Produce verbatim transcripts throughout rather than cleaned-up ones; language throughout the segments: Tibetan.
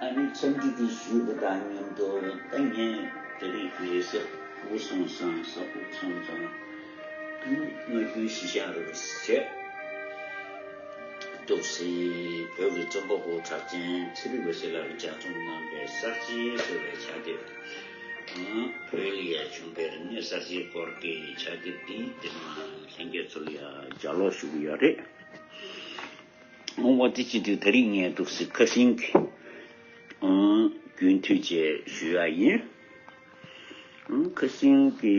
ཨ་ནི་འཚམས་འདྲི་འདི་ཞུས་པ་དང་མཉམ་དུ། ད་ངས་དེ་རིང་གི་ས་དབུ་སོང་ཙང་། ས་དབུ་སོང་ཙང་། ཨ་ནི་སྔ་རྒྱུན་གཞིར་བཞག་རུ་བྱས། འདུག་སེ་བོད་ཀྱི་རྩོམ་པ་པོ་གྲགས་ཅན་ཚེ་རིང་འོད་ཟེར་ལགས་ཀྱིས་ལྗགས་རྩོམ་གནང་བའི་གསར་བརྗེ་ཟེར་བའི་ཕྱག་དེབ། ཨང་། བོད་ལ་ཡ་བྱུང་བའི་རིག་གནས་གསར་བརྗེའི་སྐོར་གྱི་ཕྱག་དེབ་འདི་འདིར་མ་ལྷན་རྒྱས་ཚོ་ལ་ཡ་ལྗགས་ཀློག་ཞུ་གི་ཡོད་རེད། འོ་དེ་བྱེད་དུས་དེ་རིང་ངས་འདུག་སེ་ཁ་སང་གི་ཨང་རྒྱུན་མཐུད་བཅས་ཞུ་ཡ་ཡིན། ཨང་། ཁ་སང་གི་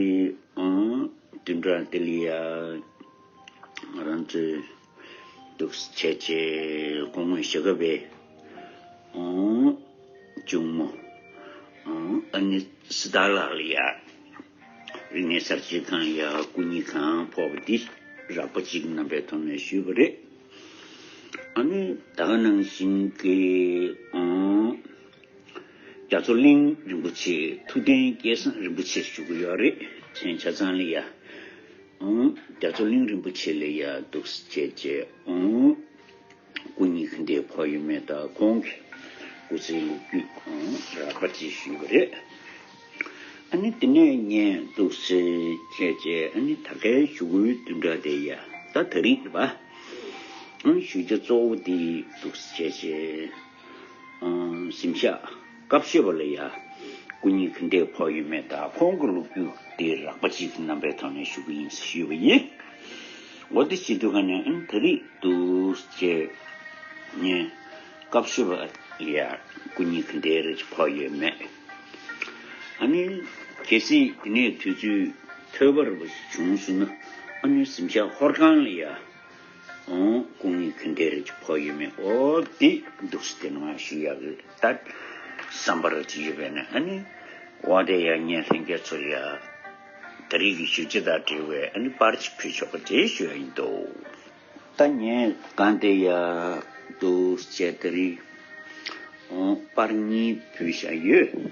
ཨང་བདུན་ཕྲག་འདི་ལ་ཡ་ང་རང་ཚོའི་འདུག་སེ་བྱས་བྱས་སྐུ་ངོ་ཞྭ་སྒབ་པའི་ཨང་གཅུང་མོ་ཨང་ཨ་ནི་སྲི་ཐར་ལགས་ལ་ཡ་རིག་གནས་གསར་བརྗེའི་སྒང་ལ་ཡ་སྐུ་ཉིད་གང་ཕོག་པ་འདི་རགས་པ་ཅིག་རྣམ་པའི་ཐོག་ནས་ཞུས་པ་རེད། ཨ་ནི་ད་ག་ནང་བཞིན་གྱི་ཨང་རྒྱ་མཚོ་གླིང་རིན་པོ་ཆེ། ཐུབ་བསྟན་སྐལ་བཟང་རིན་པོ་ཆེ་ཞུ་གི་ཡོད་རེད། མཚན་ཆ་ཚང་ལ་ཡ་ཨང་རྒྱ་མཚོ་གླིང་རིན་པོ་ཆེ་ལ་ཡ་འདུག་སེ་བྱས་བྱས་ཨང་སྐུ་ཉིད་ག་འདྲ་ཕོག་ཡོད་མེད་དང་ཁོང་གི་སྐུ་ཚེའི་ལོ་རྒྱུས་ཨང་རགས་པ་ཅིག་ཞུས་པ་རེད། ཨ་ནི་དེ་ནས་ངས་འདུག་སེ་བྱས་བྱས་ཨ་ནི་ད་གའི་ཞུ་སྐུལ་བདུན་ཕྲག་དེ་ཡ་ད་དེ་རིང་རེད་པ། ཨང་ཞུ་རྒྱུ་གཙོ་བོ་དེ་འདུག་སེ་བྱས་བྱས་ཨང་གཟིམ་ཤག་དཀར་ཤོད་པ་ལ་ཡ་སྐུ་ཉིད་ག་འདྲ་ཕོག་ཡོད་མེད་དང་ཁོང་གི་ལོ་རྒྱུས་དེ་རགས་པ་ཅིག་རྣམ་པའི་ཐོག་ནས་ཞུ་གི་ཡིན་ཞུས་པ་ཡིན། འོ་དེ་བྱེད་དུས་ག་ནས་ཨང་དེ་རིང་འདུག་སེ་བྱས་ངས་དཀར་ཤོད་པ་ལ་ཡ་སྐུ་ཉིད་ག་འདྲ་རེ་ཕོག་ཡོད་མེད། ཨ་ནི་གལ་སྲིད་དེ་ནས་དུས་ཚོད་ཐོལ་པ་རེ་བ་བྱུང་སོང་ན་ཨ་ནི་གཟིམ་ཤག་ཧོར་ཁང་ལ་ཡ་ཨང་སྐུ་ཉིད་ག་འདྲ་རེ་ཕོག་ཡོད་མེད། འོ་དེ་འདུག་སེ་དེ་ནང་ཞུ་ཡག་གི་ད་བསམ་པ་རེ་ཅིག་ཡོད་པས་ན་ཨ་ནི་འོ་དེ་ཡ་ངས་ལྷན་རྒྱས་ཚོ་ལ་ཡ་དེ་རིང་གི་ཞུ་རྒྱུ་དང་འབྲེལ་བའི་ཨ་ནི་པར་ཅིག་ཕུལ་ཆོག་པ་དེ་ཞུ་ཡ་ཡིན་འདུག་ད་ངས་གང་དེ་ཡ་འདུག་སེ་བྱས་དེ་རིང་ཨང་པར་གཉིས་ཕུལ་བཞག་ཡོད།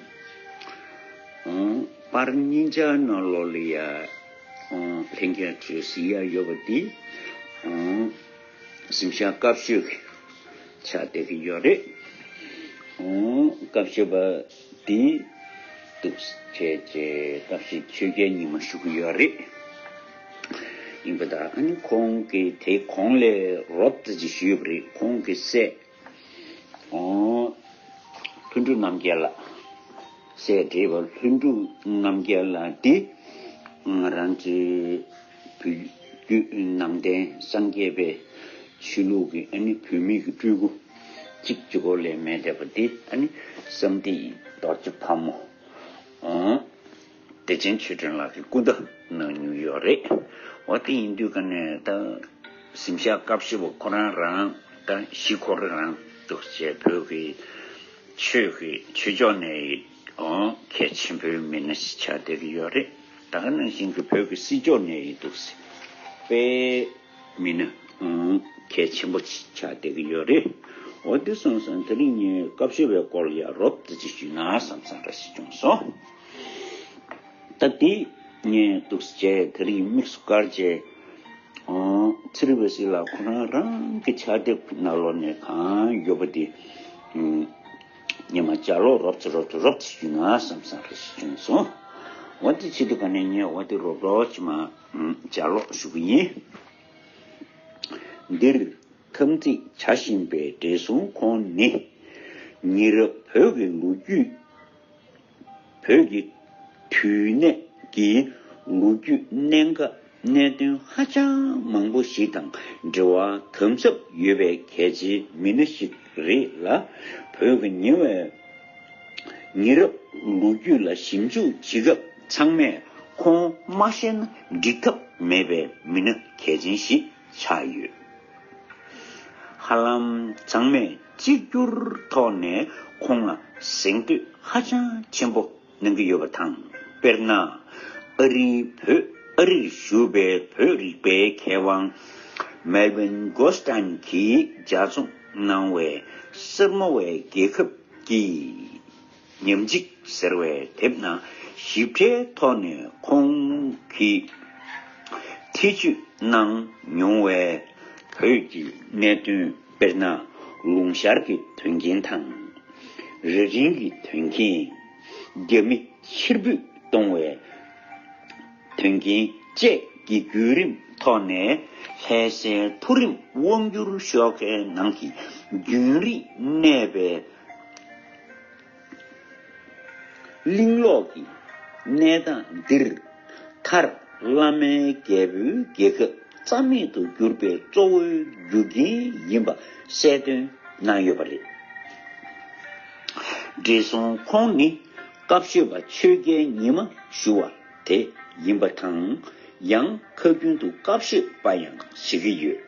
ཨང་པར་གཉིས་ཆ་ནང་ལོགས་ལ་ཡ་ཨང་ལྷན་རྒྱས་ཚོས་གཟིགས་ཡ་ཡོད་པ་འདི་ཨང་གཟིམ་ཤག་དཀར་ཤོད་ཀྱི་ཆགས་བསྡད་ཀྱི་ཡོད་རེད། ཨང་དཀར་ཤོད་པ་འདི་འདུག་སེ་བྱས་བྱས་སྐབས་ཤིག་ཆོས་རྒྱལ་ཉི་མ་བཞུགས་ཀྱི་ཡོད་རེད། ཡིན་པ་དང་ཨ་ནི་ཁོང་གིས་དེ་གོང་ལ་རོབ་ཙམ་ཅིག་ཞུས་པ་རེད། ཁོང་གི་སྲས་ཨོ་ལྷུན་གྲུབ་རྣམ་རྒྱལ་ལགས། སྲས་བགྲེས་པ་ལྷུན་གྲུབ་རྣམ་རྒྱལ་ལགས་འདི་ང་རང་ཚོའི་བོད་བརྒྱུད་ནང་བསྟན་སངས་རྒྱས་པའི་ཆོས་ལུགས་ཀྱི་ཨ་ནི་བོད་མི་གི་སྤྲུལ་སྐུ་གཅིག་གཅིག་པོ་ལས་མེད་བསྡད་པ་འདི་ཨ་ནི་བསམ་གཏན་རྡོ་རྗེ་ཕག་མོ་ཨོ་བདེ་ཆེན་ཆོས་སྒྲོན་ལགས་ཀྱིས་སྐུ་ཟླ་གནང་མྱོང་ཡོད་རེད། འོ་དེ་ཡིན་དུས་ཀ་ནས་ད་གཟིམ་ཤག་དཀར་ཤོད་པ་ཁོ་རང་རང་ད་གཞིས་ཁོ་རང་རང་འདུག་སེ་བོད་ཀྱི་ཆོས་ཀྱི་ཆོས་ཕྱོགས་ནས་ཨོ་གལ་ཆེན་པོའི་མི་སྣ་ཞིག་ཆགས་བསྡད་ཀྱི་ཡོད་རེད། ད་ག་ནང་བཞིན་གྱི་བོད་ཀྱི་སྲིད་ཕྱོགས་ནས་ཡིན་འདུག་སེ་དཔེ་མི་སྣ་ཨང་གལ་ཆེན་པོ་ཆགས་བསྡད་ཀྱི་ཡོད་རེད། འོ་དེ་སོང་ཙང་དེ་རིང་ངས་དཀར་ཤོད་པའི་སྐོར་ལ་ཡ་རོབ་ཙམ་ཅིག་ཞུས་ན་བསམ་བསམ་འདྲ་ཞིག་བྱུང་སོང་། ད་དེ་ངས་འདུག་སེ་བྱས་དེ་རིང་དམིགས་སུ་བཀར་བྱས་ཨང་ཚེ་རིང་འོད་ཟེར་ལགས་ཁོ་རང་རང་གི་ཕྱག་དེབ་ནང་ལོགས་ནས་གང་ཡོད་པ་དེ་ཨང་ཉི་མ་ལྗགས་ཀློག་རོབ་ཙམ་རོབ་ཙམ་རོབ་ཙམ་ཞུས་ན་བསམ་བསམ་འདྲ་ཞིག་བྱུང་སོང་། འོ་དེ་བྱེད་དུས་ག་ནས་ངས་འོ་དེ་རོབ་རོབ་ཅིག་མ་ཨང་ལྗགས་ཀློག་ཞུ་གི་ཡིན། འདིར་འཐབ་འཛིང་བྱ་བཞིན་པའི་བགྲེས་སོང་ཁོང་ནི། ཉེ་རབས་བོད་ཀྱི་ལོ་རྒྱུས། བོད་ཀྱི་དུས་གནས་ཀྱི་ལོ་རྒྱུས་གནད་འགག་གནད་དོན་ཧ་ཅང་མང་པོ་ཞིག་དང་འབྲེལ་བ་དམ་ཟབ་ཡོད་པའི་གལ་ཆེའི་མི་སྣ་ཞིག་རེད་ལ། བོད་ཀྱི་ཉེ་བའི་ཉེ་རབས་ལོ་རྒྱུས་ལ་ཞིབ་འཇུག་བྱེད་སྐབས་ཚང་མས་ཁོང་མ་ཤེས་ན་འགྲིག་ཐབས་མེད་པའི་མི་སྣ་གལ་ཆེན་ཞིག་ཆགས་ཡོད། ཧ་ལམ་ཚང་མས་གཅིག་གྱུར་ཐོག་ནས་ཁོང་ལ་གཟེངས་བསྟོད་ཧ་ཅང་ཆེན་པོ་གནང་གི་ཡོད་པ་དང་། དཔེར་ན། ཨ་རིའི་བོད། ཨ་རིར་བཞུགས་པའི་བོད་རིག་པའི་མཁས་དབང་མེལ་ཝིན་གོ་སི་ཏན་གྱིས་ལྗགས་རྩོམ་གནང་བའི་སེར་མོ་བའི་རྒྱལ་ཁབ་ཀྱི་ཉམས་ཅིག་ཟེར་བའི་དེབ་ནང་ཞིབ་ཕྲའི་ཐོག་ནས་ཁོང་གིས་ཐེ་བྱུས་གནང་མྱོང་བའི་བོད་ཀྱི་གནད་དོན། དཔེར་ན། ལུང་ཤར་གྱི་དོན་རྐྱེན་དང་། རེ་རིང་གི་དོན་རྐྱེན། རྒྱ་མི་ཕྱིར་འབུད་གཏོང་བའི་དོན་རྐྱེན་བཅས་ཀྱི་བརྒྱུད་རིམ་ཐོག་ནས་ལྷ་སའི་མཐོ་རིམ་དབང་སྒྱུར་ཤོག་ཁའི་ནང་གི་རྒྱུན་རིང་གནས་པའི་གླེང་ཀློག་གི་གནས་སྟངས་འདིར། མཐར་བླ་མའི་རྒྱལ་པོའི་རྒྱལ་ཁབ་རྩ་མེད་དུ་གྱུར་པའི་གཙོ་བོའི་རྒྱུ་རྐྱེན་ཡིན་པ་གསལ་སྟོན་གནང་ཡོད་པ་རེད། བགྲེས་སོང་ཁོང་ནི་སྐབས་ཤོད་པ་ཆོས་རྒྱལ་ཉི་མ་ཞུ་བ་དེ་ཡིན་པ་དང་། ཡང་ཁ་རྒྱུན་དུ་སྐབས་ཤོད་པ་ཡང་ཟེར་གྱི་ཡོད།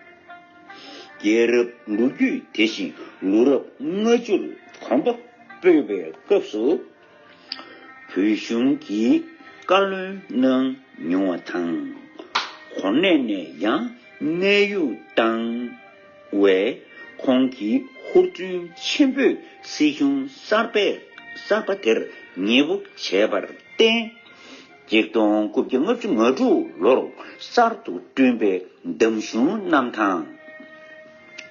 རྒྱལ་རབས་ལོ་རྒྱུས་དེ་བཞིན་ལོ་རབས་ལྔ་བཅུར་གོམ་པ་སྤོས་པའི་སྐབས་སུ། བོད་གཞུང་གིས་བཀའ་བློན་གནང་མྱོང་བ་དང་། གོ་གནས་ནས་ཡང་གནས་དབྱུང་བཏང་བས། ཁོང་གིས་ཧུར་བརྩོན་ཆེན་པོས་སྲིད་གཞུང་གསར་པའི་གསར་པ་དེར་མཉེས་པོ་བྱས་པར་བརྟེན། ཆིག་སྟོང་དགུ་བརྒྱ་ལྔ་བཅུ་ང་དྲུག་ལོར་གསར་དུ་བསྐྲུན་པའི་འདམ་གཞུང་རྣམས་དང་།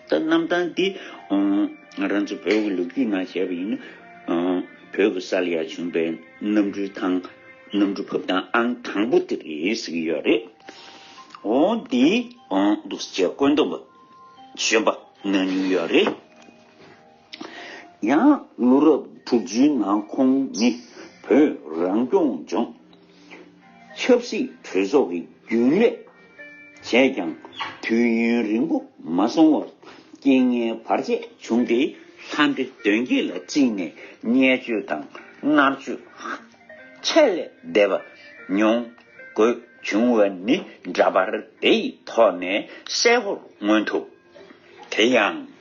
ད་རྣམ་ཐར་འདི་ང་རང་ཚོ་བོད་ཀྱི་ལོ་རྒྱུས་ནང་བཤད་པ་ཡིན་ན། བོད་ཀྱི་ས་ལ་ཡ་བྱུང་པའི་གནམ་གྲུའི་ཐང་། གནམ་གྲུ་ཕབ་ཐང་ཨང་དང་པོ་དེ་རེད་ཟེར་གྱི་ཡོད་རེད། འོ་འདི་འདུག་སེ་བཀོད་འདོམས་པ་གཞོན་པ་གནང་མྱོང་ཡོད་རེད། ཡང་ལོ་རབས་དྲུག་ཅུའི་ནང་ཁོང་ནི་བོད་རང་སྐྱོང་ལྗོངས་ཆབ་སྲིད་གྲོས་ཚོགས་ཀྱི་རྒྱུན་ལས་བྱས་ཀྱང་། དུས་ཡུན་རིང་པོ་མ་སོང་བར་རྐྱེན་ངན་བར་ཆད་བྱུང་སྟེ། ལྷ་འདྲེ་གདོན་བགེགས་ལ་བརྩིས་ནས་བརྙས་བཅོས་དང་མནར་གཅོད་ཆེ་ལས་འདས་པ་མྱོང་དགོས་བྱུང་བ་ནི་འདྲ་པར་དེ་ཡི་ཐོག་ནས་གསལ་པོར་མངོན་ཐུབ། དེ་ཡང་།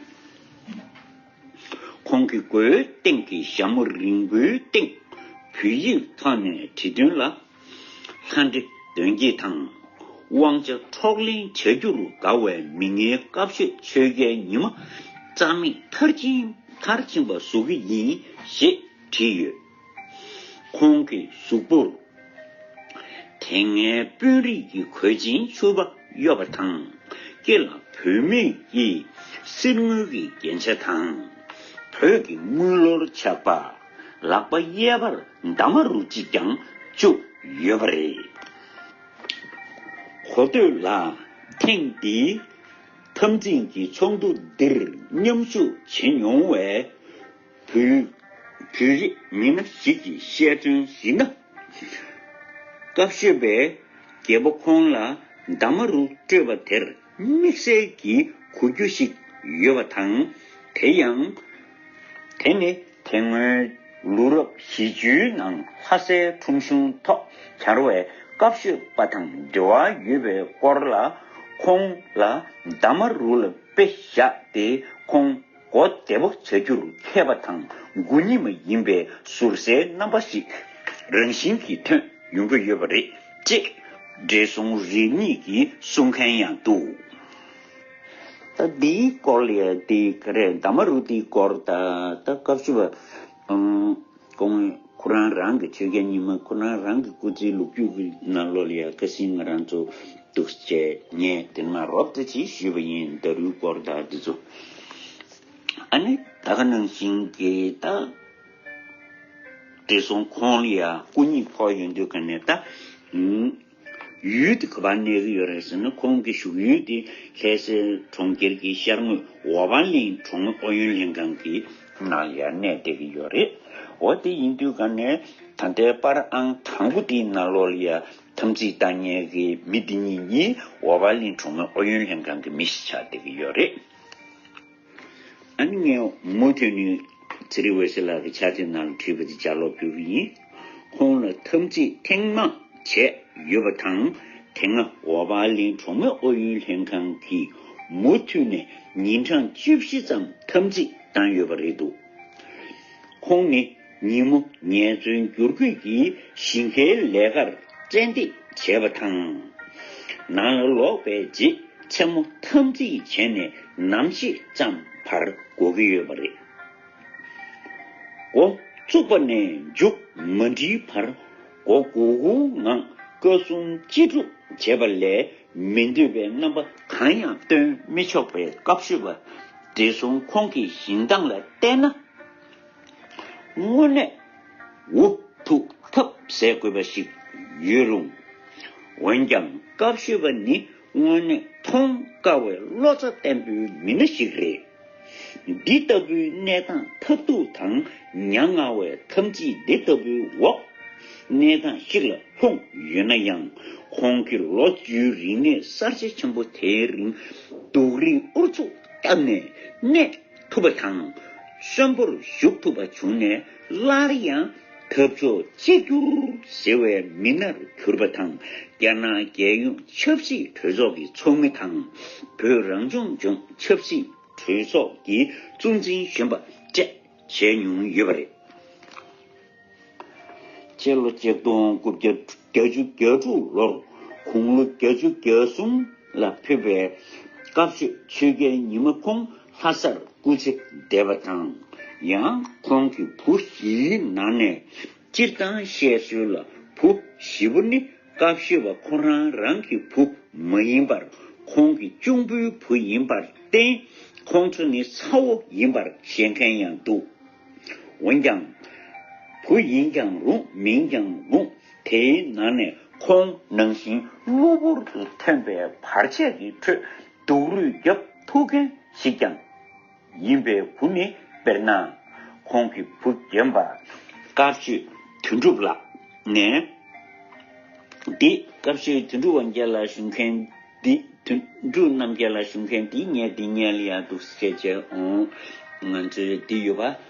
ཁོང་གི་མགོའི་སྟེང་གི་ཞྭ་མོ་རིང་པོའི་སྟེང་བོད་ཡིག་ཐོག་ནས་བྲིས་དོན་ལ། ལྷ་འདྲེ་གདོན་བགེགས་དང་དབང་ཆ་འཕྲོག་ལེན་བྱ་རྒྱུར་དགའ་བའི་མི་ངན་སྐབས་ཤོད་ཆོས་རྒྱལ་ཉི་མ་རྩ་མེད་མཐར་ཕྱིན་མཐར་ཕྱིན་པ་བཟོ་གི་ཡིན་ཞེས་བྲིས་ཡོད། ཁོང་གི་གཟུགས་པོར་དེ་སྔའི་དཔོན་རིགས་ཀྱི་གོས་ཆེན་ཕྱུ་པ་གཡོབ་པ་དང་། སྐེ་ལ་བུད་མེད་ཀྱི་གསེར་དངུལ་གྱི་རྒྱན་ཆ་དང་། བོད་ཀྱི་དངུལ་ལོར་ཆགས་པ། ལག་པ་གཡས་པར་འདབ་མ་རུ་གཅིག་ཀྱང་བཅུག་ཡོད་པ་རེད། གོ་ཐོས་ལ། ཐེངས་འདིའི་འཐབ་འཛིང་གི་ཚོགས་འདུ་འདིར་མཉམ་ཞུགས་བྱེད་མྱོང་བའི་བོད་བོད་རིགས་མི་སྣ་ཞིག་གིས་བཤད་དོན་ཡིན་ན། སྐབས་ཤོད་པས་རྒྱལ་པོ་ཁོང་ལ་འདབ་མ་རུ་སྤྲོད་པ་དེར་དམིགས་བསལ་གྱི་གོ་རྒྱུ་ཞིག་ཡོད་པ་དང་། དེ་ཡང་། དེ་ནི་དེ་སྔོན་ལོ་རབས་བཞི་བཅུའི་ནང་ལྷ་སའི་ཁྲོམ་གཞུང་ཐོག་གྱར་བའི་སྐབས་ཤོད་པ་དང་འབྲེལ་བ་ཡོད་པའི་སྐོར་ལ། ཁོང་ལ་འདབ་མ་རུ་ལ་དཔེ་བཞག་སྟེ། ཁོང་མགོ་བདེ་པོ་བྱ་རྒྱུར་མཁས་པ་དང་མགོ་རྙིང་མ་ཡིན་པའི་ཟུར་ཟའི་རྣམ་པ་ཞིག་རང་བཞིན་གྱིས་ཐོན་ཡོང་གི་ཡོད་པ་རེད་ཅེས་བགྲེས་སོང་རེ་གཉིས་ཀྱིས་གསུང་མཁན་ཡང་འདུག། ད་འདིའི་སྐོར་ལ་ཡང་འདི་ག་རེ། འདབ་མ་རུ་འདིའི་སྐོར་ད་ད་སྐབས་སུ་བ། ཨང་། ཁོང་ཁོ་རང་རང་གི་ཆོས་རྒྱལ་ཉི་མ་ཁོ་རང་རང་གི་སྐུ་ཚེའི་ལོ་རྒྱུས་ཀྱི་ནང་ལོགས་ལ་ཡང་ཁ་སང་ང་རང་ཚོ་འདུག་སེ་བྱས་ངས་དེ་མ་རོབ་ཙམ་ཅིག་ཞུས་པ་ཡིན། ད་རུའི་སྐོར་ད་འདི་ཚོ། ཨ་ནི་ད་ག་ནང་བཞིན་གྱི་ད། བགྲེས་སོང་ཁོང་ལ་ཡང་སྐུ་ཉིད་ཕོག་ཡོང་དུས་ག་ནས་ད། ཨུམ། ཡུལ་དེ་ག་པར་གནས་ཀྱི་ཡོད་རེད་ཟེར་ན། ཁོང་གི་བཞུགས་ཡུལ་དེ་ལྷ་སའི་གྲོང་ཁྱེར་གྱི་ཤར་ངོས་འོ་བར་གླིང་གྲོང་མི་ཨུ་ཡོན་ལྷན་ཁང་གི་ནང་ལ་ཡང་གནས་བསྡད་ཀྱི་ཡོད་རེད། འོ་དེ་ཡིན་དུས་ག་ནས་ད་ལྟའི་པར་ཨང་དང་པོ་དེའི་ནང་ལོགས་ལ་ཡང་འཐབ་འཛིང་བཏང་མཁན་གྱི་མི་འདི་གཉིས་གཉིས་འོ་བར་གླིང་གྲོང་མི་ཨུ་ཡོན་ལྷན་ཁང་གི་མི་ཞིག་ཆགས་བསྡད་ཀྱི་ཡོད་རེད། ཨ་ནི་ངས་མུ་མཐུད་ནས་ཚེ་རིང་འོད་ཟེར་ལགས་ཀྱི་ཕྱག་དེབ་ནང་ལ་བྲིས་པ་དེ་ལྗགས་ཀློག་ཕུལ་གྱི་ཡིན། ཁོང་ལ་འཐབ་འཛིང་ཐེངས་མང་བྱས་ཡོད་པ་དང་། དེ་སྔ་འོ་བར་གླིང་གྲོང་མི་ཨུ་ཡོན་ལྷན་ཁང་གིས་མུ་མཐུད་ནས་ཉིན་གྲངས་བཅུ་བཞི་ཙམ་འཐབ་འཛིང་བཏང་ཡོད་པ་རེད་འདུག། ཁོང་ནི་ཉིན་མོ་ངལ་རྩོལ་བསྒྱུར་བཀོད་ཀྱི་ཞིང་ཁའི་ལས་ཀར་བཙན་འདེད་བྱས་པ་དང་། ནང་ལ་ལོག་པའི་རྗེས་མཚན་མོ་འཐབ་འཛིང་བྱས་ནས་ནམ་ཕྱེད་ཙམ་བར་འགོར་གྱི་ཡོད་པ་རེད། འགོ་བཙུགས་པ་ནས་མཇུག་མ་སྒྲིལ་བར་མགོ་སྒུར་སྒུར་ངང་སྐར་གསུམ་ཅི་སྒྲུབ་བྱས་པ་ལས་མི་འདོད་པའི་རྣམ་པ་གང་ཡང་སྟོན་མི་ཆོག་པའི་སྐབས་ཤོད་པ། བགྲེས་སོང་ཁོང་གི་བཞེངས་སྟངས་ལ་བལྟས་ན། དངོས་གནས་འུ་ཐུག་ཐབས་ཟད་དགོས་པ་ཞིག་ཡོད་རུང་། འོན་ཀྱང་སྐབས་ཤོད་པ་ནི་དངོས་གནས་མཐོང་དཀའ་བའི་བློ་རྩ་བརྟན་པོའི་མི་སྣ་ཞིག་རེད། འདི་ལྟ་བུའི་གནས་སྟངས་ཐབས་སྡུག་དང་མྱ་ངར་བའི་ཐམས་ཅད་འདི་ལྟ་བུའི་འོག་གནས་སྟངས་ཤིག་ལ་ལྷུང་ཡོད་ན་ཡང་། ཁོང་གིས་ལོ་བཅུའི་རིག་གནས་གསར་བརྗེ་ཆེན་པོ་དེའི་རིང་སྡུག་རུས་ཨུ་ཚུགས་བཏབ་ནས་གནས་ཐུབ་པ་དང་། གསོན་པོར་བཞུགས་ཐུབ་པ་བྱུང་ནས། སླར་ཡང་འཐབ་ཕྱོགས་གཅིག་གྱུར་ཟེར་བའི་མི་སྣར་གྱུར་པ་དང་། རྒྱ་ནག་རྒྱལ་ཡོངས་ཆབ་སྲིད་གྲོས་ཚོགས་ཀྱི་ཚོགས་མི་དང་། བོད་རང་སྐྱོང་ལྗོངས་ཆབ་སྲིད་གྲོས་ཚོགས་ཀྱི་གཙོ་འཛིན་གཞོན་པ་བཅས་བྱས་མྱོང་ཡོད་པ་རེད། སྤྱི་ལོ་ཆིག་སྟོང་དགུ་བརྒྱ་བརྒྱད་ཅུ་གྱ་དྲུག་ལོར་དགུང་ལོ་བརྒྱད་ཅུ་གྱ་གསུམ་ལ་ཕེབས་པའི་སྐབས་ཤོད་ཆོས་རྒྱལ་ཉི་མ་ཁོང་ལྷ་སར་སྐུ་ཚེ་འདས་པ་དང་། ཡང་ཁོང་གི་བུ་བཞིའི་ནང་ནས། སྤྱིར་བཏང་བཤད་སྲོལ་ལ་བུ་བཞི་པོ་ནི་སྐབས་ཤོད་པ་ཁོ་རང་རང་གི་བུ་མ་ཡིན་པར། ཁོང་གི་གཅུང་པོའི་བུ་ཡིན་པར་བརྟེན། ཁོང་ཚོ་ནི་ཚ་བོ་ཡིན་པར་བཞེད་མཁན་ཡང་འདུག་འོན་ཀྱང་། བུ་ཡིན་ཀྱང་རུང་མིན་ཀྱང་རུང་། དེའི་ནང་ནས་ཁོང་ནང་བཞིན་གློ་བུར་དུ་ཐོན་པའི་བར་ཆད་ཀྱི་ཁྲོད་སྡུག་རུས་བརྒྱབ་ཐུབ་མཁན་ཞིག་ཀྱང་ཡིན་པའི་བུ་ནི། དཔེར་ན། ཁོང་གི་བུ་རྒན་པ་སྐབས་ཤོད་དོན་གྲུབ་ལགས་ནས། འདི་སྐབས་ཤོད་དོན་གྲུབ་དབང་རྒྱལ་ལ་ཞུ་མཁན། འདི་དོན་གྲུབ་རྣམ་རྒྱལ་ལ་ཞུ་མཁན། འདི་ཉལ་འདི་ཉལ་ལ་ཡ་འདུག་སྐད་ཆ། ཨོ། ང་ཚོའི་འདི་ཡོད་པ།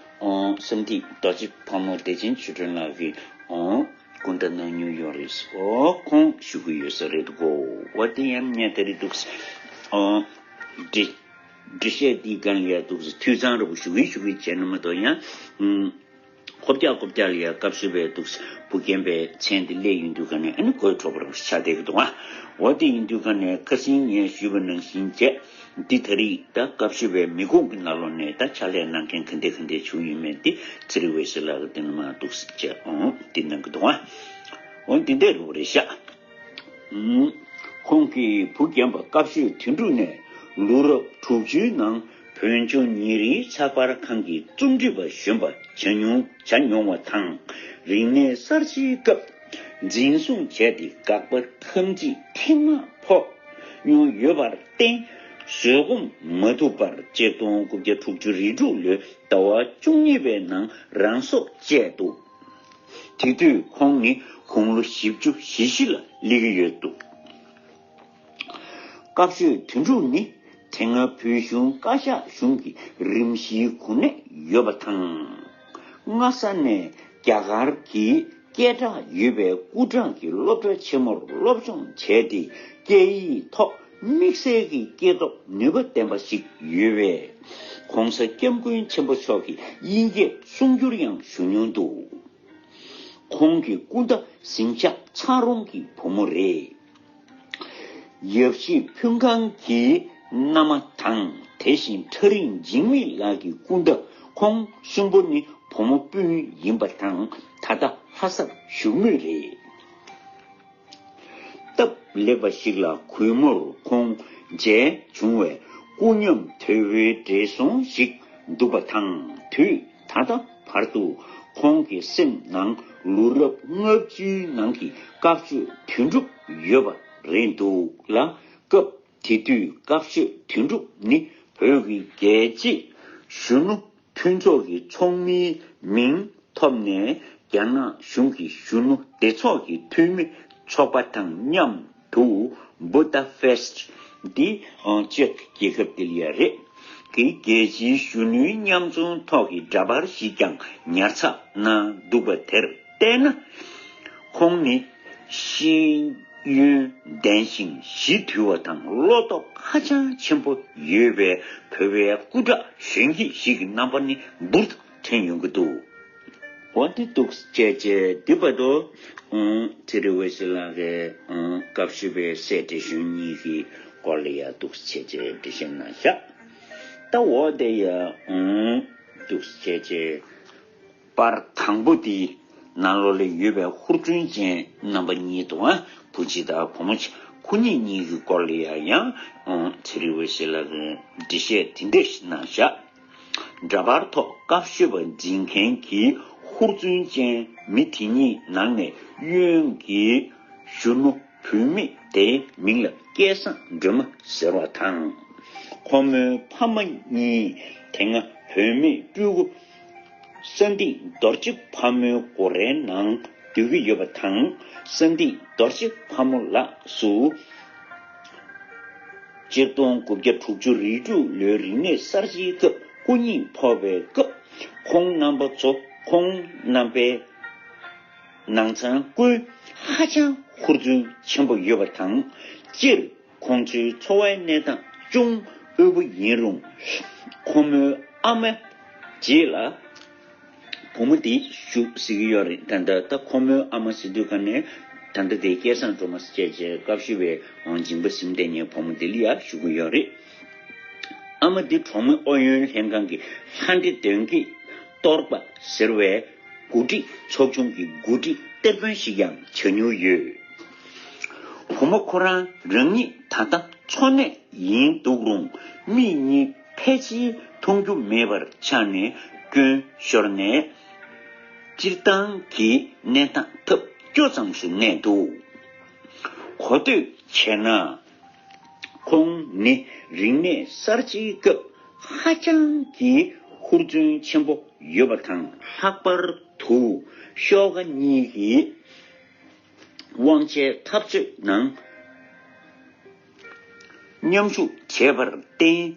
ཨོ། བསམ་ཐིག་རྡོ་རྗེ་ཕག་མོ་བདེ་ཆེན་ཆོས་སྒྲོན་ལགས་ཀྱིས། ཨོ། སྐུ་འདྲ་གནང་མྱོང་ཡོད་རེད། ཨོ། ཁོང་ཞུ་གི་ཡོད་ས་རེད་གོ། འོ་དེ་ཡང་ཉལ་དེ་རེད་འདུག་ཨོ། འདི། འགྲེལ་བཤད་འདིའི་སྒང་ལ་ཡ་འདུག་སེ་འཐུས་ཚང་རུ་ཞུ་གི་ཞུ་གི་བྱས་ན་མ་གཏོགས་ཡང་། ཨུམ། ཁོབ་རྒྱག་ཁོབ་རྒྱག་ལ་ཡ་སྐབས་སུ་བའི་འདུག་སེ་བུ་རྒན་པའི་མཚན་དེ་སླེབས་ཡོང་དུས་ག་ནས་ཨ་ནི་གོ་ཐོབ་རུ་ཆགས་བསྡད་ཀྱི་འདུག་ཨ། འོ་དེ་ཡིན་དུས་ག་ནས་ཁ་སང་ངས་ཞུས་པ་ནང་བཞིན་བྱས། འདི་ད་རེས་ད་སྐབས་སུ་བའི་མི་ཁུངས་ཀྱི་ནང་ལོགས་ནས་ད་ཕྱག་ལས་གནང་མཁན་ག་འདྲ་ག་འདྲ་བྱུང་ཡོད་མེད་འདི་ཚེ་རིང་འོད་ཟེར་ལགས་ཀྱིས་དེ་ནས་མར་འདུག་སེ་བྱས། ཨོ། འདི་གནང་གི་འདུག་ཨ། འོ་འདི་འདྲ་རུ་རེད་ཤག་ཁོང་གིས་བུ་རྒན་པ་སྐབས་ཤོད་དོན་གྲུབ་ནས་ལོ་རབས་དྲུག་ཅུའི་ནང་བོད་ལྗོངས་ཉིན་རེའི་ཚགས་པར་ཁང་གི་རྩོམ་སྒྲིག་པ་གཞོན་པ་བྱ་མྱོང་བྱ་མྱོང་བ་དང་། རིག་གནས་གསར་བརྗེའི་སྐབས་འཛིན་བཟུང་བྱས་ཏེ་དགག་པ་ཐམས་ཅད་ཐེངས་མང་ཕོག་མྱོང་ཡོད་པར་བརྟེན། བཟོད་སྒོམ་མ་ཐུབ་པར་ཆིག་སྟོང་དགུ་བརྒྱ་དྲུག་ཅུ་རེ་དྲུག་ལོའི་ཟླ་བ་བཅུ་གཉིས་པའི་ནང་རང་སྲོག་བཅད་འདུག་དེ་དུས་ཁོང་ནི་དགུང་ལོ་བཞི་བཅུ་ཞེ་བཞི་ལ་སླེབས་ཀྱི་ཡོད་འདུག་སྐབས་ཤོད་དོན་གྲུབ་ནི་དེ་སྔ་བོད་གཞུང་བཀའ་ཤག་གཞུང་གི་རིམ་བཞིའི་གོ་གནས་ཡོད་པ་དང་། སྔ་ས་ནས་རྒྱ་གར་གྱི་སྐད་གྲགས་ཡོད་པའི་སྐུ་དྲག་གི་སློབ་གྲྭ་ཆེན་མོར་སློབ་སྦྱོང་བྱས་ཏེ། སྐད་ཡིག་ཐོག་དམིགས་བསལ་གྱི་སྐྱེས་སྟོབས་ནུས་པ་ལྡན་པ་ཞིག་ཡོད་པས། ༸གོང་ས་༸སྐྱབས་མགོན་ཆེན་པོ་མཆོག་གིས་དབྱིན་སྐད་གསུང་སྒྱུར་ཡང་ཞུ་མྱོང་འདུག་ཁོང་གི་སྐུ་ཟླ་གཟིམ་ཤག་ཚ་རོང་གི་བུ་མོ་རེད། ཡབ་གཞིས་ཕུན་ཁང་གི་མནའ་མ་དང་། དེ་བཞིན་ཁྲ་རིང་འཇིགས་མེད་ལགས་ཀྱི་སྐུ་ཟླ་ཁོང་གསུམ་པོ་ནི་བུ་མོ་སྤུན་ཡིན་པ་དང་། ད་ལྟ་ལྷ་སར་བཞུགས་མུས་རེད། སྟབས་ལེགས་པ་ཞིག་ལ་གུས་མོར་ཁོང་མཇལ་བྱུང་བས་སྐུ་ཉམས་དོད་པོའི་བགྲེས་སོང་ཞིག་འདུག་པ་དང་། དུས་ད་ལྟ་བར་དུ་ཁོང་གི་སེམས་ནང་ལོ་རབས་ལྔ་བཅུའི་ནང་གི་སྐབས་སུ་དོན་གྲུབ་ཡོད་པ་རེད་འདུག་ལ། སྐབས་དེ་དུས་སྐབས་སུ་དོན་གྲུབ་ནི་བོད་ཀྱི་རྒྱལ་གཅེས་གཞོན་ནུ་མཐུན་ཚོགས་ཀྱི་ཚོགས་མིའི་མིང་ཐོབ་ནས། རྒྱ་ནག་གཞུང་གི་གཞོན་ནུ་སྡེ་ཚོགས་ཀྱི་འཐུས་མི་ཚོགས་པ་དང་མཉམ་དུ་བུ་ད་ཧྥེ་སི་ཊི་འདི་ཅེཀ་རྒྱལ་ཁབ་དེ་ལ་ཡ་རེད། གི་རྒྱལ་སྤྱིའི་གཞོན་ནུའི་མཉམ་འཛོམས་ཐོག་གི་འདྲ་པར་ཞིག་ཀྱང་ཉར་ཚགས་གནང་འདུག་པ་དེར་བལྟས་ན། ཁོང་ནི་ཤེས་ཡོན་ལྡན་ཞིང་ཞི་དུལ་བ་དང་བློ་སྟོབས་ཧ་ཅང་ཆེན་པོ་ཡོད་པའི་བོད་པའི་སྐུ་དྲག་གཞོན་སྐྱེས་ཤིག་གི་རྣམ་པ་ནི་འབུར་དུ་ཐོན་ཡོང་གི་འདུག་འོ་དེ་འདུག་སེ་བྱས་བྱས་འདི་བར་དུ། ཨང་། ཚེ་རིང་འོད་ཟེར་ལགས་ཀྱིས། ཨང་། སྐབས་སུ་བའི་སྲས་བགྲེས་གཞོན་གཉིས་ཀྱི་སྐོར་ལ་ཡ་འདུག་སེ་བྱས་བྱས་འགྲེལ་བཤད་གནང་བཞག་ད་འོ་དེ་ཡ། ཨང་། འདུག་སེ་བྱས་བྱས། པར་དང་པོ་དེའི་ནང་ལོགས་ལ་ཡོད་པའི་ཧུར་བརྩོན་ཅན་རྣམ་པ་གཉིས་འདུག་ཨ། བུ་གཅིག་དང་བུ་མོ་གཅིག་ཁོ་གཉིས་གཉིས་ཀྱི་སྐོར་ལ་ཡང་ཡང་ཚེ་རིང་འོད་ཟེར་ལགས་ཀྱིས་འགྲེལ་བཤད་དེ་འདྲ་ཞིག་གནང་བཞག་འདྲ་པར་ཐོག་སྐབས་སུ་བ་འཛིན་མཁན་གྱིས་ ཧུར་བརྩོན་ཅན་མི་དེ་གཉིས་ནང་ནས་གཡོན་གྱི་གཞོན་ནུ་བུད་མེད་དེའི་མིང་ལ་སྐལ་བཟང་སྒྲོལ་མ་ཟེར་བ་དང་། ཁོ་མོའི་ཕ་མ་གཉིས་དེ་སྔ་བུད་མེད་སྤྲུལ་སྐུ་ས་འདིང་རྡོ་རྗེ་ཕག་མོའི་སྒོ་རའི་ནང་སྡོད་ཀྱི་ཡོད་པ་དང་། ས་འདིང་རྡོ་རྗེ་ཕག་མོ་ལགས་སུ། ཆིག་སྟོང་དགུ་བརྒྱ་དྲུག་ཅུ་རེ་དྲུག་ལོའི་རིག་གནས་གསར་བརྗེའི་སྐབས་སྐུ་ཉིད་ཕོག་པའི་སྐབས། ཁོང་རྣམ་པ་ཚོ་ཁོང་རྣམ་པའི་ནང་ཚང་ཀུན་ཧ་ཅང་ཧུར་བརྩོན་ཆེན་པོ་ཡོད་པ་དང་། སྤྱིར་ཁོང་ཚོའི་འཚོ་བའི་གནས་སྟངས་ཅུང་དབུལ་པོ་ཡིན་རུང་། ཁོ་མོའི་ཨ་མ་རྗེས་ལ། བུ་མོ་འདི་ཞུ་ཟེར་གྱི་ཡོད་རེད། ད་ལྟ་ད་ཁོ་མོའི་ཨ་མ་ཟེར་དུས་ག་ནས་ད་ལྟ་དེ་སྐལ་བཟང་སྒྲོལ་མ་བཅས་བཅས་སྐབས་ཞུ་བའི་འཇིགས་པ་ཟིན་བསྡད་མཁན་བུ་མོ་འདི་ལ་ཡ་ཞུ་གི་ཡོད་རེད། ཨ་མ་འདི་གྲོང་མི་ཨུ་ཡོན་ལྷན་ཁང་གི་ལྷ་འདྲེ་གདོན་བགེགས་གཏོར་པ་ཟེར་བའི་འགོ་ཁྲིད་ཚོགས་ཆུང་གི་འགོ་ཁྲིད་གཏེར་དཔོན་ཞིག་ཡང་བྱ་མྱོང་ཡོད། བུ་མོ་ཁོ་རང་རང་ཉིད་ད་ལྟ་འཚོ་གནས་ཡིན་འདུག་རུང་མིག་གཉིས་ཕལ་ཆེར་མཐོང་རྒྱུ་མེད་པར་ཆགས་ནས་སྐྱོན་ཤོར་ནས། སྤྱིར་བཏང་གི་གནས་སྟངས་ཐབས་སྐྱོ་ཙམ་ཞིག་གནས་འདུག་གོ་ཐོས་བྱས་ན། ཁོང་ནི་རིག་གནས་གསར་བརྗེའི་སྐབས་ཧ་ཅང་གི་ཧུར་བརྩོན་ཆེན་པོ་ཡོད་པ་དང་། ལྷག་པར་དུ་ཤོག་ཁ་གཉིས་ཀྱི་དབང་ཆའི་འཐབ་རྩོད་ནང་མཉམ་ཞུགས་བྱས་པར་བརྟེན།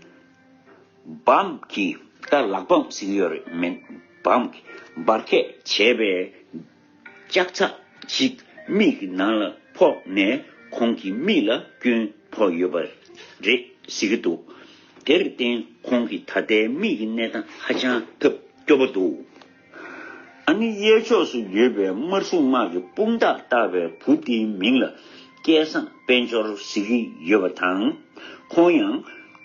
བམ་གྱི་ད་ལག་བམ་ཟེར་གྱི་ཡོད་རེད་མིན། བམ་གྱི་འབར་གས་བྱས་པའི་ལྕགས་ཚ་ཞིག་མིག་གི་ནང་ལ་ཕོག་ནས་ཁོང་གི་མིག་ལ་སྐྱོན་ཕོག་ཡོད་པ་རེད་ཟེར་གྱི་འདུག་དེར་བརྟེན་ཁོང་གི་ད་ལྟའི་མིག་གི་གནས་སྟངས་ཧ་ཅང་ཐབས་སྐྱོ་པོ་འདུག་ཨ་ནི་གཡས་ཕྱོགས་སུ་ཡོད་པའི་དམར་གཞུང་དམག་གི་དཔུང་རྟགས་བཏགས་པའི་བུ་དེའི་མིང་ལ་སྐལ་བཟང་དཔལ་འབྱོར་ཟེར་གྱི་ཡོད་པ་དང་། ཁོང་ཡང་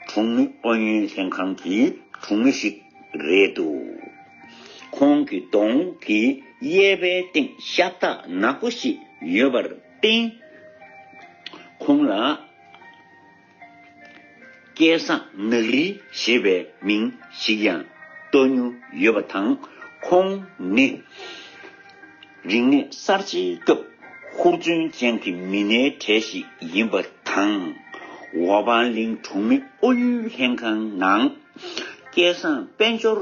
གྲོང་མི་ཨུ་ཡོན་ལྷན་ཁང་གི་དྲུང་མི་ཞིག་རེད་འདུག་ཁོང་གི་གདོང་གི་གཡས་པའི་སྟེང་ཤ་སྟག་ནག་པོ་ཞིག་ཡོད་པར་བརྟེན། ཁོང་ལ། སྐལ་བཟང་ནག་རིལ་ཞེས་པའི་མིང་ཞིག་ཡང་བཏགས་མྱོང་ཡོད་པ་དང་། ཁོང་ནི་རིག་གནས་གསར་བརྗེའི་སྐབས་ཧུར་བརྩོན་ཅན་གྱི་མི་སྣའི་གྲས་ཤིག་ཡིན་པ་དང་། འོ་འབར་གླིང་གྲོང་མི་ཨུ་ཡོན་ལྷན་ཁང་ནང་སྐལ་བཟང་དཔལ་འབྱོར་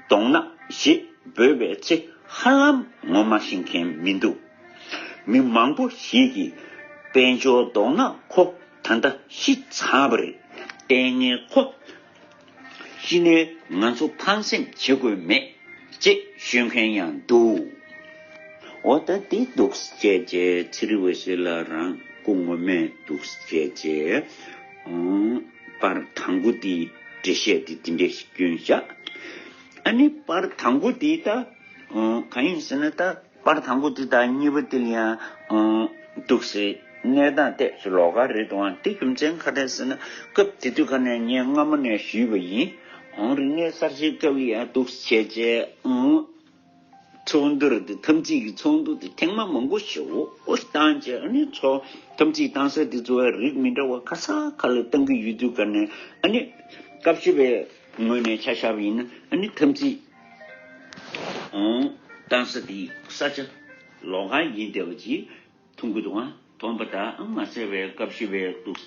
གདོང་ནག་ཞེས་འབོད་པའི་ཚེ་ཧ་ལམ་ངོ་མ་ཤེས་མཁན་མི་འདུག་མི་མང་པོ་ཞིག་གིས་དཔལ་འབྱོར་གདོང་ནག་ཁོ་ད་ལྟ་ཤི་ཚར་བ་རེད། ལྟས་ངན་ཁོ་ཤི་ནས་ང་ཚོ་ཕངས་སེམས་བྱེད་དགོས་མེད་ཅེས་ཤོད་མཁན་ཡང་འདུག་འོ་ད་འདི་འདུག་སེ་བྱས་བྱས་ཚེ་རིང་འོད་ཟེར་ལགས་རང་སྐུ་ངོ་མས་འདུག་སེ་བྱས་བྱས་ཨང་། པར་དང་པོ་འདིའི་འགྲེལ་བཤད་འདི་འདི་འདྲས་ཤིག་བསྐྱོན་བཞག་ཨ་ནི་པར་དང་པོ་འདི་ད་ཨང་གང་ཡིན་ཟེར་ན་ད། པར་དང་པོ་དེ་དང་གཉིས་པ་དེ་ལ་ཡང་འདུག་སེ་གནས་སྟངས་ཏོག་ཙམ་ལོགས་ཀ་རེད་འདུག་ཨང་། དེ་རྒྱུ་མཚན་ག་རེ་ཟེར་ན་སྐབས་དེ་དུས་ཀ་ནས་ངས་སྔ་མོ་ནས་ཞུས་པ་ཡིན་ཨང་། རིག་གནས་གསར་བརྗེའི་སྐབས་ལ་ཡང་འདུག་སེ་བྱས་བྱས་ཨང་། ཚོགས་འདུ་རེད་དེ་འཐབ་འཛིང་གི་ཚོགས་འདུ་དེ་ཐེངས་མ་མང་པོ་ཞེ་པོ་བཏང་བྱས་ཨ་ནི་ཚོགས་འཐབ་འཛིང་བཏང་ས་དེ་ཚོ་བ་རིགས་མི་འདྲ་བ་ག་ས་ག་ལ་བཏང་གི་ཡོད་དུས་ཀ་ནས་ཨ་ནི་སྐབས་ཤིག་པའི་ངོས་ནས་ཆ་བཞག་པ་ཡིན་ན་ཨ་ནི་འཐབ་འཛིང་ཨང་། གཏམ་ས་དེ་ས་ཆ་ལོགས་ཀ་ཡིན་བསྡད་པ་ཅིག་མཐོང་གི་འདུག་ཨང་། མཐོང་པ་དང་མ་ཟད་པའི་སྐབས་ཤིག་པའི་འདུག